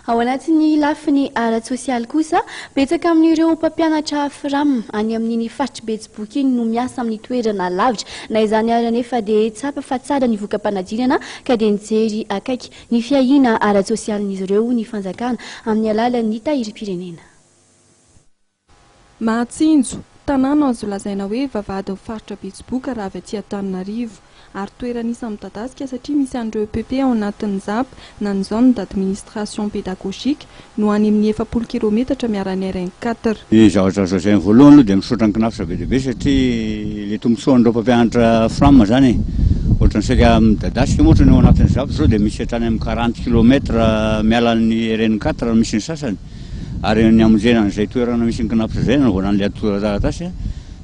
Ao anatin'ny lafiny ara-tsosialy kosa, betsaka amin'ireo mpampianatra Fram any amin'iny faritr'i Betsiboka iny no miasa amin'ny toerana lavitra. Na izany ary anefa dia tsapa fa tsara ny voka-panadinana ka dia nijery akaiky ny fiahiana ara-tsosialin'izy ireo ny fanjakana amin'ny alalan'ny tahirim-pirenena. Mahatsinjo, tanàna azo lazaina hoe vavahadin'ny faritra Betsiboka raha avy aty Antananarivo, ary toerana isan'ny midadasika satria misy an'ireo EPP ao anatin'ny zap na ny zone d'administration pédagogique no any amin'ny 40 kilometatra miala ny RN 4. Ny zavatra azo lazaina voalohany aloha dia misaotra ny Cnaps be dia be satria ilay tombontsoan'ireo mpampianatra Fram izany e, ohatran'ny saika midadasika moa ohatran'ny ao anatin'ny zap izao dia misy hatrany amin'ny 40 kilomètre miala ny RN 4 no misy ny sasany. Ary ny hamonjena an'izay toerana misy ny Cnaps izay nanaovana an'ilay antontan-taratasy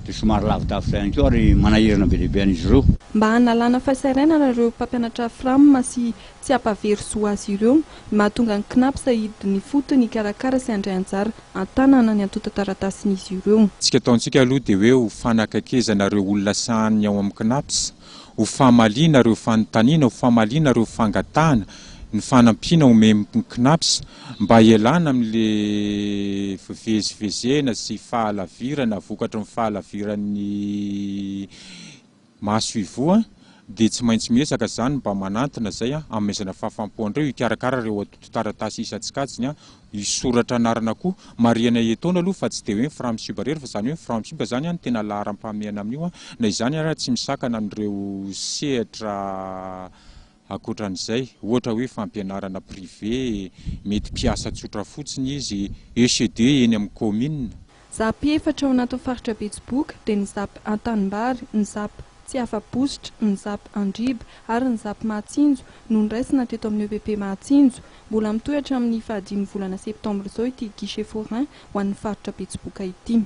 dia somary lavidavitra ihany koa ary manahirana be dia be an'izy ireo. Mba hanalana fahasahiranana ireo mpampianatra Fram sy tsy hampavery zo azy ireo no mahatonga ny Cnaps hidina ifotony hikarakara sy handray anjara an-tanana ny antontan-taratasin'izy ireo. Tsika ataontsika aloha dia hoe ho fanakaikezana ireo olona sahaniny ao amin'ny Cnaps ho famaliana ireo fanontaniana, ho famaliana ireo fangatahana, ny fanampiana omen'ny Cnaps mba hialana amin'ilay fivezivezena sy fahalavirana vokatry ny fahalaviran'ny maso ivoho dia tsy maintsy miezaka izany mba manantona izay hanomezana fahafaham-po an'ireo hikarakara ireo antontan-taratasy isan-tsokajiny Hisoratra anarana koa. Marihana etoana aloha fa tsy dia hoe ny Framsub irery fa izany hoe ny Framsub izany no tena laharam-pahamehana amin'io. Na izany ara tsy misakana an'ireo sehatra ankoatran'izay. Ohatra hoe fampianarana privé, mety mpiasa tsotra fotsiny izy, ECD eny amin'ny kaominina. Zap efatra ao anatin'ny faritra Betsiboka dia ny Zap Antanimbary, ny Zap Tsiafabositra, ny Zap Andriba ary ny Zap Mahatsinjo no noraisina teto amin'ny EPP Mahatsinjo. Mbola mitohy hatramin'ny fahadimy volana septambra izao ity guichet forain ho an'ny faritra Betsiboka ity.